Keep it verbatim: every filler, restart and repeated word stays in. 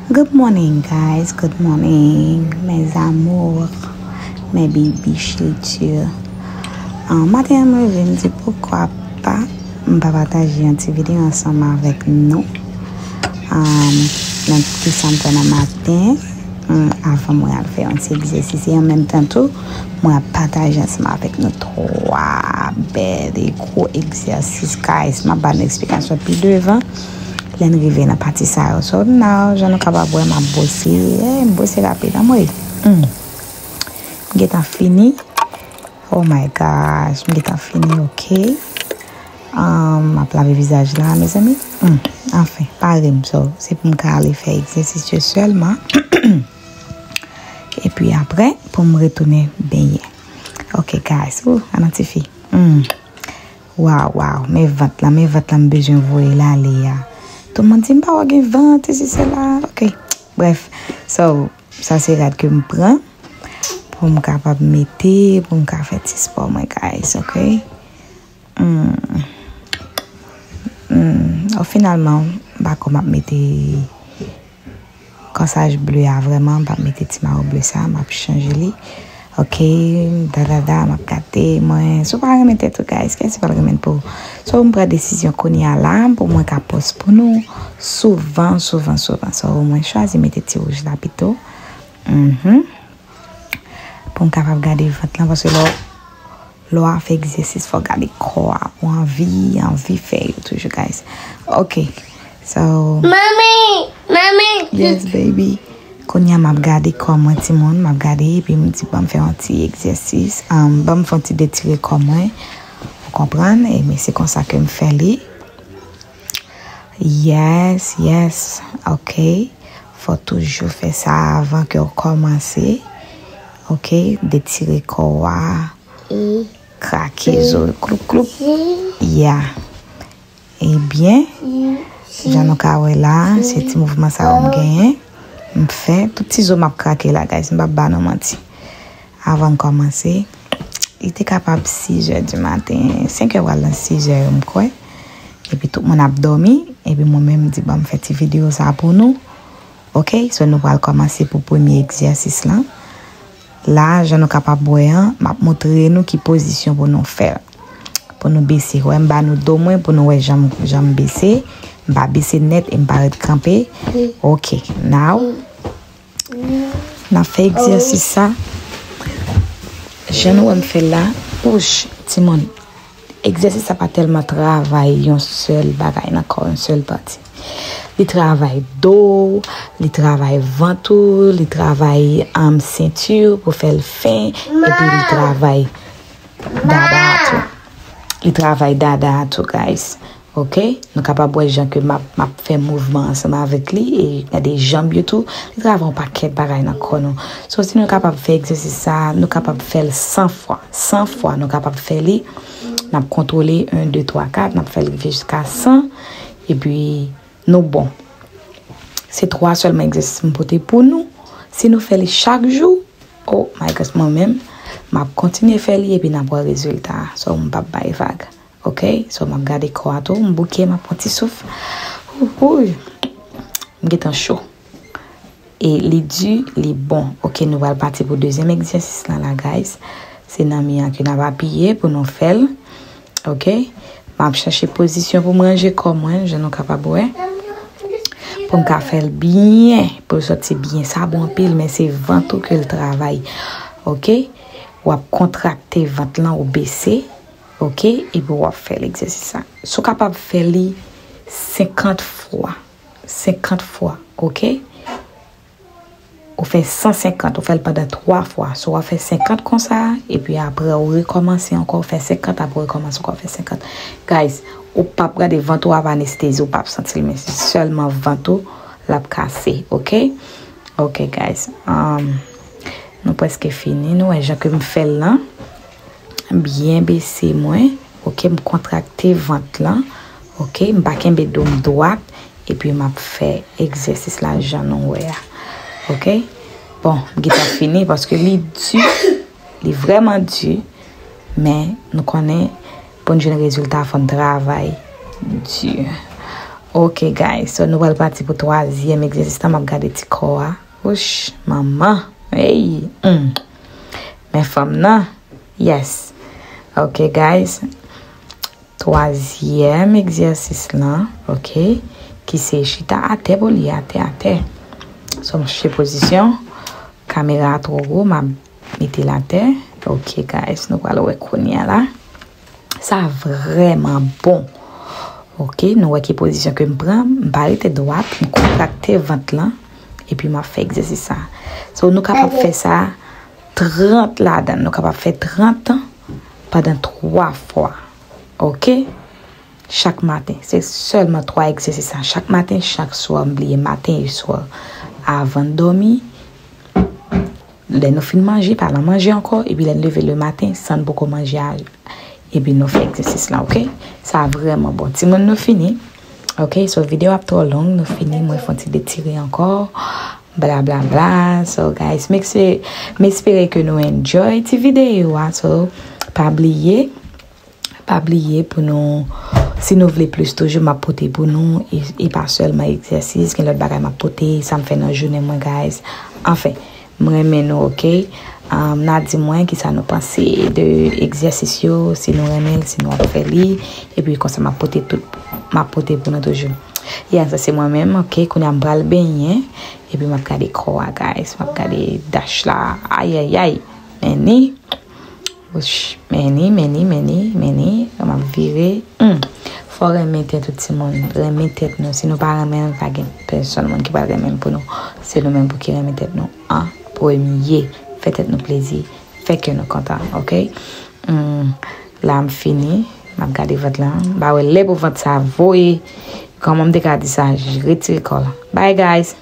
Good morning, guys. Good morning, mes amours, mes bibiches. Ah, maten an, mwen leve, m di, poukwa pa m pa pataje yon ti videyo ansanm avèk nou. Ah, nan kisa m fè nan maten, hmm, avan mwen al fè yon ti egzèsis. E an menm tan tou, mwen ap pataje ansanm avèk nou twa bèl e gwo egzèsis, guys. M ap ba nou eksplikasyon pi devan lè n rive nan pati sa yo. So, now, jan nou kapab wè, m ap bwose. Eh, m bwose rapid, anmwey. Hmm. M gentan fini. Oh my gosh, m gentan fini, ok. Um, m ap lave vizaj la, mezanmi. Hmm. Anfen, pare m, so, se pou m ka ale fè egzèsis yo sèlman. Epi apre, pou m retounen benyen. Ok, guys. Ooh, ann ti fi. Hmm. Waw, waw, men vant lan, men vant lan m bezwen voye l ale a. Tout moun di m pa wè gen vant, isi, sela. Ok, bref. So, sa se rad ke m pran pou m kapab mete, pou m ka fè ti spò mwen, guys, ok? Hmm. Hmm. O finalman, m pa kwè m ap mete kòsaj ble a vrèman, m p ap mete ti mayo ble sa, m ap chanje li. Ok, da, da, da, m ap gade mwen. Si w pa renmen tèt ou, guys, kiyès ki pral renmen l pou ou? So, m pran desizyon kounye a la, pou mwen ka pòs pou nou souvan, souvan, souvan. So, mwen chwazi mete ti wouj la pito. Mhm. Pou m kapab gade vant lan, paske lè w, lè w ap fè egzèsis, fò w gade kò a. Ou anvi, anvi fè yo toujou, guys. Ok. So, Manmi, manmi. Yes, baby. Kounye a, m ap gade kò mwen, timoun. M ap gade, epi m di, ban m fè yon ti egzèsis. Um, ban m fè yon ti detire kò mwen. Ou konprann? E men se konsa ke m fè li. Yes, yes. Ok. Fò toujou fè sa avan ke w kòmanse. Ok. Detire kò a. Krake zo yo. Kloup, kloup. Yeah. Ebyen, jan nou ka wè la, se ti mouvman sa yo m genyen. M fè tout ti zo m ap krake la, guys. M p ap ba nou manti. Avan n kòmanse, li te kapab sis è di maten, senk è pral nan sis è yo, m kwè. Epi tout moun ap dòmi, epi mwen menm, m di, ban m fè ti videyo sa pou nou. Ok, so nou pral kòmanse pou premye egzèsis lan. La, jan nou kapab wè an, m ap montre nou ki pozisyon pou nou fè l. Pou nou bese. Wè, m ba nou do mwen, pou nou wè jan m, jan m bese. M pa bese nèt e m pa ret kanpe. Ok, now, n ap fè egzèsis sa. Jan nou wè m fè l la, ouch, timoun. Egzèsis sa pa tèlman travay yon sèl bagay nan kò, yon sèl pati. Li travay do, li travay vant ou, li travay, um, senti pou fè l fen, epi li travay dada a tou. Li travay dada a tou, guys. Ok? Nou kapab wè jan ke m ap, m ap fè mouvman ansanm avèk li, e gade janm yo tou. Li travay yon pakèt bagay nan kò nou. So, si nou kapab fè egzèsis sa, nou kapab fè l san fwa. San fwa, nou kapab fè li. N ap kontwole, en, de, twa, kat, n ap fè l rive jiska san, epi nou bon. Se twa sèlman egzèsis m pote pou nou. Si nou fè li chak jou, oh my gosh, mwen menm, m ap kontinye fè li epi n ap wè rezilta a. So, m p ap bay vag. Ok? So, m ap gade kò a tou, m bouke, m ap pran ti souf. Ouh, ouh. M gentan cho. E li di, li bon. Ok, nou pral pati pou dezyèm egzèsis lan la, guys. Se nan mi an ke n ap apiye pou nou fè l. Ok? M ap chèche pozisyon pou m ranje kò mwen, jan nou kapab wè. Pou m ka fè l byen, pou l soti byen. Sa bon anpil, men se vant ou ke l travay. Ok? W ap kontrakte vant lan, ou bese. Ok? Epi w ap fè l egzèsis sa. Si w kapab fè li senkant fwa. Senkant fwa, ok? Ou fè san senkant, ou fè l pandan twa fwa. So, w ap fè senkant konsa, epi apre, ou rekòmanse ankò, ou fè senkant, apre, ou rekòmanse ankò, ou fè senkant. Guys, ou p ap gade vant ou ap anestezi, ou p ap santi l, men se sèlman vant ou l ap kase, ok? Ok, guys. Um, nou prèske fini. Nou wè jan ke m fè l lan. Byen bese mwen. Ok, m kontrakte vant lan. Ok, m pa kenbe do m dwat. Epi m ap fè egzèsis la jan nou wè a. Ok? Bon, m gentan fini paske li di. Li vrèman di. Men, nou konnen, pou n jwenn rezilta, fò n travay di. Ok, guys, so nou pral pati pou twazyèm egzèsis la. M ap gade ti kò a. Wouch, manman. Hey, hmm. Men fanm nan. Yes. Ok, guys. Twazyèm egzèsis lan, ok, ki se chita atè pou li, atè, atè. So, m chanje pozisyon. Kamera a twò gwo, m ap mete l atè. Ok, guys, nou pral wè kounye a la. Sa vrèman bon. Ok, nou wè ki pozisyon ke m pran. M pa rete dwat, m kontrakte vant lan. Epi m ap fè egzèsis sa. So, nou kapab fè sa trant ladan. Nou kapab fè trant pandan twa fwa. Ok? Chak maten. Se sèlman twa egzèsis sa. Chak maten, chak swa, m bliye maten e swa. Avan dòmi, lè nou fin manje, pa nan manje ankò, epi lè n leve le maten, san n poko manje a, epi nou fè egzèsis la, ok? Sa vrèman bon. Timoun, nou fini. Ok, so videyo ap twò long, nou fini, mwen fè yon ti detire ankò. Bla, bla, bla. So, guys, m ekse-, m espere ke nou enjoy ti videyo a. So, pa bliye, pa bliye pou nou, si nou vle plis toujou, m ap pote pou nou. E, e pa sèlman egzèsis, gen lòt bagay m ap pote, sa m fè nan jounen mwen, guys. Anfen, m renmen nou, ok? Um, n a di mwen kisa nou panse de egzèsis yo, si nou renmen l, si nou ap fè li. Epi konsa, m ap pote tout, m ap pote pou nou toujou. Yeah, sa se mwen menm, ok? Kounye a m pral benyen. Epi m ap gade kò a, guys. M ap gade dash la. Ayayay. Men ni. Wouch. Men ni, men ni, men ni, men ni. M ap vire. Hmm. Fò renmen tèt ou, timoun. Renmen tèt nou. Si nou pa renmen l, pa gen pèsonn moun ki pral renmen l pou nou. Se nou menm pou ki renmen tèt nou an premye. Fè tèt nou plezi. Fè kè nou kontan, ok? Hmm. La, m fini. M ap gade vant lan. M pa wè lè pou vant sa voye. Kòman m te ka di sa? Retire kò la. Bye, guys.